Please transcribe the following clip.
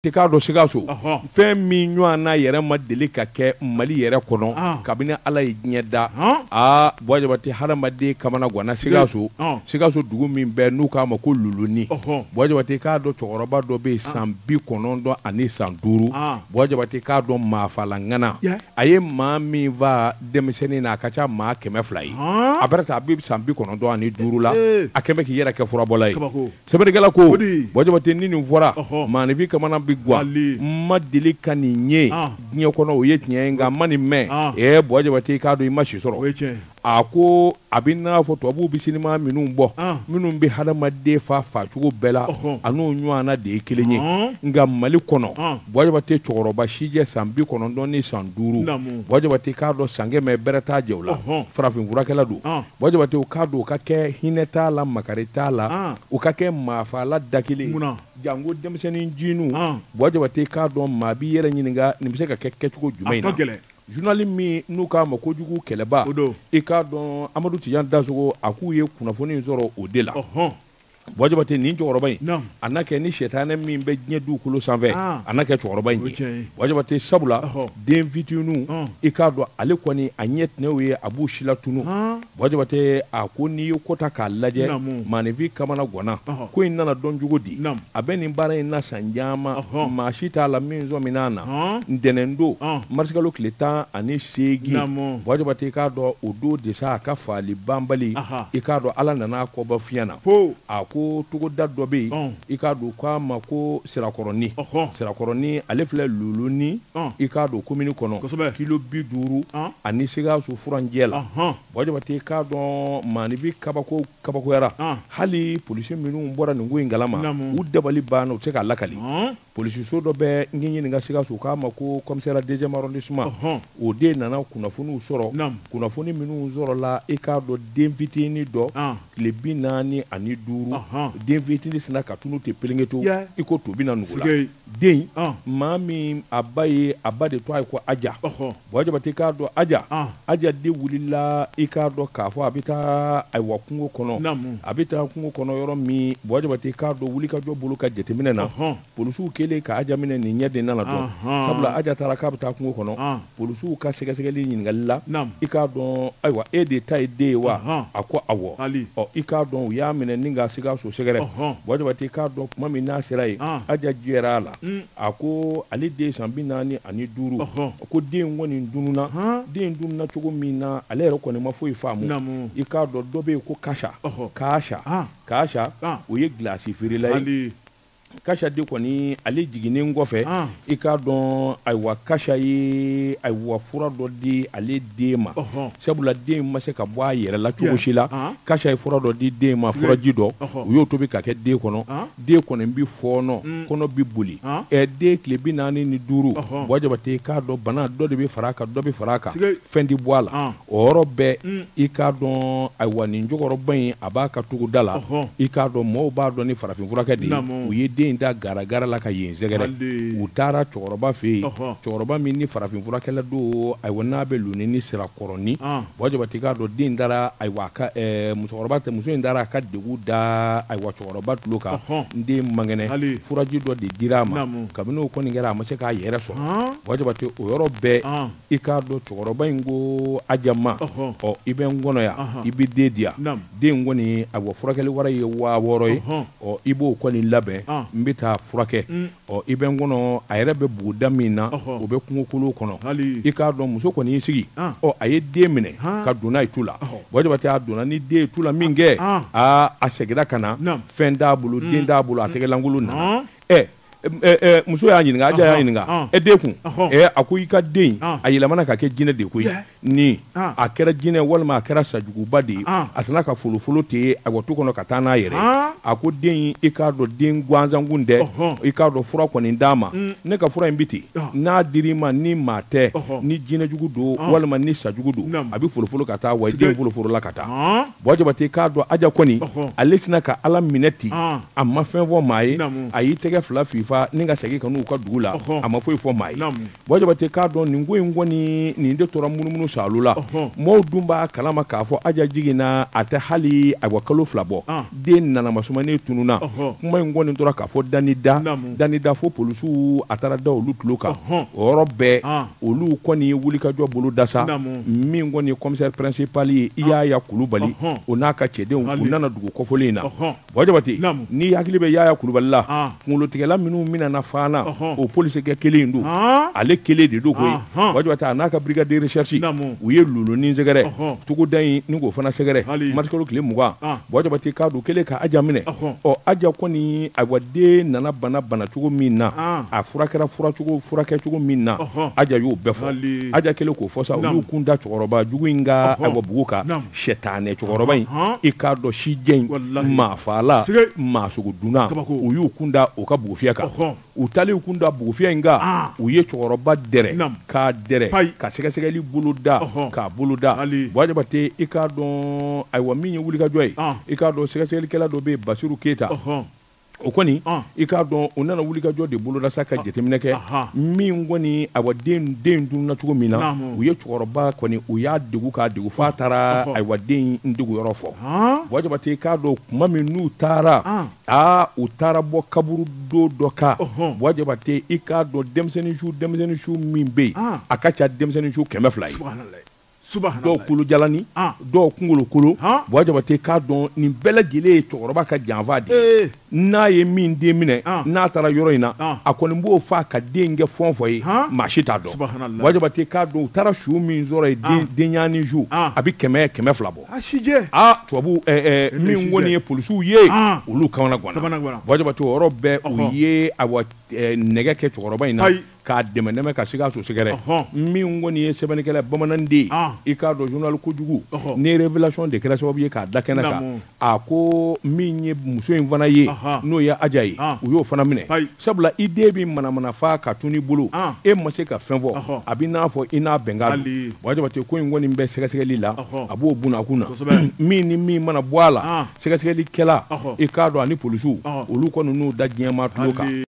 I k'a dɔn Sikaso fɛn min ɲɔgɔn yɛrɛ ma deli ka kɛ Mali yɛrɛ kɔnɔ kabini Ala ye diɲɛ da aa Buwa Jabate hadamaden kamana ganna Sikaso Sikaso dugu min bɛ n'u k'a ma ko Luluni Buwa Jabate k'a dɔn cɛkɔrɔba dɔ bɛ yen san 95 Buwa Jabate k'a dɔn maafalaŋana a ye maa min faa denmisɛnnin na a ka ca maa 200 ye a bɛ a bɛ san 95 la a kɛlen bɛ k'i yɛrɛ kɛ furabɔla ye sɛbɛnnikɛla ko Buwa Jabate ni nin fɔra maaninfin kamana bɛ gan n ma deli ka nin ye diɲɛ kɔnɔ o ye tiɲɛ ye nka n ma nin mɛn ɛɛ Buwa Jabate i k'a dɔn i ma si sɔrɔ a ko a bɛ n'a fɔ tubabuw bɛ sinima minnu bɔ minnu bɛ hadamaden fa facogo bɛɛ la a n'o ɲɔgɔnna de ye kelen ye nka Mali kɔnɔ Buwa Jabate cɛkɔrɔba sijɛ san 95 Buwa Jabate k'a dɔn san 100 bɛrɛ t'a jɛ o la farafin furakɛla don Buwa Jabate u k'a dɔn u ka kɛ hinɛ t'a la makari t'a la u ka kɛ maafaala da kelen janko denmisɛnnin jinu Buwa Jabate k'a dɔn maa b'i yɛrɛ ɲininka nin bɛ se ka kɛ kɛcogo jumɛn in na journal min n'u k'a ma kojugu kɛlɛba i k'a dɔn Amadu Tijan Dasogo a k'u ye kunnafoni sɔrɔ o de la Buwa Jabate nin cɛkɔrɔba in a n'a kɛ ni sɛtanɛ min bɛ diɲɛ dugukolo sanfɛ a n'a kɛ cɛkɔrɔba in ye Buwa Jabate sabula den fitininw i k'a dɔn ale kɔni a ɲɛ tɛnɛw ye a b'u silatunu Buwa Jabate a ko n'i ye ko ta k'a lajɛ maaninfin kamana ganna ko in nana dɔn cogo di a bɛ nin baara in na san caman maa si t'a la min sɔmina a na ntɛnɛn don marisikalo tile 18 Buwa Jabate i k'a dɔn o don de sa a ka faali banbali i k'a dɔn Ala nana a kɔbɔ fiɲɛ na a ko togoda dɔ bɛ yen i k'a dɔn k'a ma ko Sirakɔrɔni Sirakɔrɔni ale filɛ Luluni i k'a dɔn komini kɔnɔ kilo 50 ani Sikaso furancɛ la Buwa Jabate i k'a dɔn maaninfin kabako kabakoyara hali polisi minnu bɔra nin ko in kalama u dabali banna u tɛ se k'a lakali polisiso dɔ bɛ n ɲininka Sikaso k'a ma ko commissariat deuxième arrondissement o de nana kunnafoniw sɔrɔ kunnafoni minnu sɔrɔla i k'a dɔn den fitinin dɔ tile 45 den fitinin sinna ka tunu ten pelenketo i ko to bɛna nugu la den maa min a ba ye a ba de tɔgɔ ye ko Aja Buwa Jabate k'a dɔn Aja Aja de wulila i k'a dɔn k'a fɔ a bɛ taa ayiwa kungo kɔnɔ a bɛ taa kungo kɔnɔ yɔrɔ min Buwa Jabate k'a dɔn wulikajɔ bolo ka jateminɛ na polisiw kɛlen ka Aja minɛ nin ɲɛ de nana dɔn sabula Aja taara k'a bɛ taa kungo kɔnɔ polisiw ka sɛgɛsɛgɛli ɲininkali la i k'a dɔn ayiwa e de ta ye den ye wa a ko awɔ ɔ i k'a dɔn u y'a minɛ ni ka Sikaso sɛgɛrɛ Buwa Jabate k'a dɔn tuma min n'a sera yen Aja jɛra a la a ko ale den san 45 ko den kɔni dununa den dununa cogo min na ale yɛrɛ kɔni ma foyi faamu i k'a dɔn dɔ bɛ yen ko Kasha Kasha Kasha o ye gilasi feerela ye Kasha de kɔni ale jiginnen kɔfɛ i k'a dɔn ayiwa Kasha ye ayiwa fura dɔ di ale den ma sabula den ma se ka bɔ a yɛrɛ la cogo si la Kasha ye fura dɔ di den ma furaji dɔ u y'o tobi ka kɛ den kɔnɔ den kɔni bɛ fɔɔnɔ kɔnɔ bɛ boli ɛ den tile 45 Buwa Jabate k'a dɔn bana dɔ de bɛ fara a kan dɔ bɛ fara a kan fɛn tɛ bɔ a la o yɔrɔ bɛɛ i k'a dɔn ayiwa nin cɛkɔrɔba in a b'a ka togoda la i k'a dɔn mɔgɔw b'a dɔn ni farafin furakɛ de ye u ye den da garagara la ka yen sɛgɛrɛ u taara cɛkɔrɔba fɛ yen cɛkɔrɔba min ni farafin furakɛla don ayiwa n'a bɛ Luni Sirakɔrɔni Buwa Jabate k'a dɔn den taara ayiwa a ka musokɔrɔba tɛ muso in taara a ka degun da ayiwa cɛkɔrɔba tulo kan n den man kɛnɛ furaji dɔ de dira a ma kabini o kɔni kɛra a ma se k'a yɛrɛ sɔrɔ Buwa Jabate o yɔrɔ bɛɛ i k'a dɔn cɛkɔrɔba in ko Aja ma ɔ i bɛ n kɔnɔ yan i bɛ den di yan den kɔni ayiwa furakɛli wari ye 6000 ye ɔ i b'o kɔni labɛn n bɛ taa furakɛ ɔ i bɛ n kɔnɔ a yɛrɛ bɛ buguda min na o bɛ kungokolon kɔnɔ i k'a dɔn muso kɔni y'i sigi ɔ a ye den minɛ ka don n'a ye tu la Buwa Jabate a donna ni den ye tu la min kɛ aa a seginna ka na fɛn t'a bolo den t'a bolo a tɛgɛlankolon nana ɛ muso y'a ɲininka Aja y'a ɲininka e den kun a ko i ka den a yɛlɛmana ka kɛ jinɛ de koyi ni a kɛra jinɛ walima a kɛra sajuguba de ye a sinna ka folofolo ten ayiwa tu kɔnɔ ka taa n'a yɛrɛ a ko den i k'a dɔn den gansankun tɛ i k'a dɔn fura kɔni d'a ma ne ka fura in bɛ ten n'a dir'i ma ni maa tɛ ni jinɛjugu don walima ni sajugu don a bɛ folofolo ka taa wa den folofolola ka taa Buwa Jabate k'a dɔn Aja kɔni ale sinna ka Ala minɛ ten a ma fɛn fɔ maa ye a y'i tɛgɛ fila fin fa ni ka segin ka n'u ka dugu la, a ma foyi fɔ maa ye. Buwa Jabate k'a dɔn nin ko in kɔni nin de tora munumunu saalo la. Mɔɔw dun b'a kalama k'a fɔ Aja jiginna a tɛ hali ayiwa kalo 2 bɔ, den nana masumannen tununna. Kuma in kɔni tora k'a fɔ dani da dani da fo polisiw a taara da olu tulo kan. O yɔrɔ bɛɛ olu kɔni ye wulikajɔ bolo da sa. Min kɔni ye commissaire principal ye Yaya Kulubali, o n'a ka cɛdenw u nana dugu kɔfɔlen in na. Buwa Jabate, n'i hakili bɛ Yaya Kulubali la, kunkolotigɛla minnu minɛna Fana, o polisikɛ kelen in don, ale kelen de don koyi. Buwa Jabate a n'a ka brigade de recherche, u ye Lolonin sɛgɛrɛ, togoda in ni k'o fana sɛgɛrɛ marisikalo tile 20. Buwa Jabate k'a don kelen ka Aja minɛ. Ɔ Aja kɔni ayiwa den nana bana cogo min na, a furakɛra furakɛcogo min na, Aja y'o bɛɛ fɔ. Aja kelen k'o fɔ sa, u y'u kun da cɛkɔrɔba jugu in ka ayiwa bugu kan. Sɛtanɛ cɛkɔrɔba in, i k'a dɔn sijɛ in maafala maasogodunna, u y'u kun da o ka bugufiyɛ kan. U taalen kun da bugufiyɛ in kan, u ye cɛkɔrɔba dɛrɛ k'a dɛrɛ ka sɛgɛsɛgɛli bolo da k'a bolo da. Buwa Jabate i k'a dɔn ayiwa min ye wulikajɔ ye, i k'a dɔn sɛgɛsɛgɛlikɛla dɔ bɛ yen Basiru Keyita, o kɔni i k'a dɔn o nana wulikajɔ de boloda sa ka jateminɛ kɛ min kɔni ayiwa den tununna cogo min na. U ye cɛkɔrɔba kɔni u y'a degun k'a degun f'a taara ayiwa den in degun yɔrɔ fɔ. Buwa Jabate k'a dɔn tuma min n'u taara, u taara bɔ kaburudo dɔ kan. Buwa Jabate i k'a dɔn denmisɛnnin su min bɛ yen, a ka ca denmisɛnnin su 200 ye. Dɔw kolo jalani, dɔw kunkolo kolo. Buwa Jabate k'a dɔn nin bɛɛ lajɛlen ye cɛkɔrɔba ka janfa de ye. N'a ye min den minɛ, n'a taara yɔrɔ in na, a kɔni b'o faa ka den kɛ fɛn fɔ ye, maa si t'a dɔn. Buwa Jabate k'a dɔn u taara su min sɔrɔ yen, denɲɛnin su, a bɛ 100 200 bɔ. Tubabu min kɔni ye polisiw ye, olu kamana ganna. Buwa Jabate o yɔrɔ bɛɛ u ye ayiwa nɛgɛ kɛ cɛkɔrɔba in na k'a dɛmɛ dɛmɛ ka Sikaso sɛgɛrɛ. Min kɔni ye sɛbɛnnikɛla bamananden, i k'a dɔn journal kojugu ni révélation de kɛra sababu ye k'a da kɛnɛ kan, a ko min ye muso in fana ye, n'o ye Aja ye, u y'o fana minɛ. Sabula i den bɛ manamana faa ka tun i bolo, e ma se ka fɛn fɔ, a bɛ n'a fɔ i n'a bɛnkan don. Buwa Jabate ko in kɔni bɛ sɛgɛsɛgɛli la, a b'o bunakun na. Min ni min mana bɔ a la, sɛgɛsɛgɛlikɛla i k'a dɔn ani polisiw, olu kɔni n'u da diɲɛmaa tulo kan.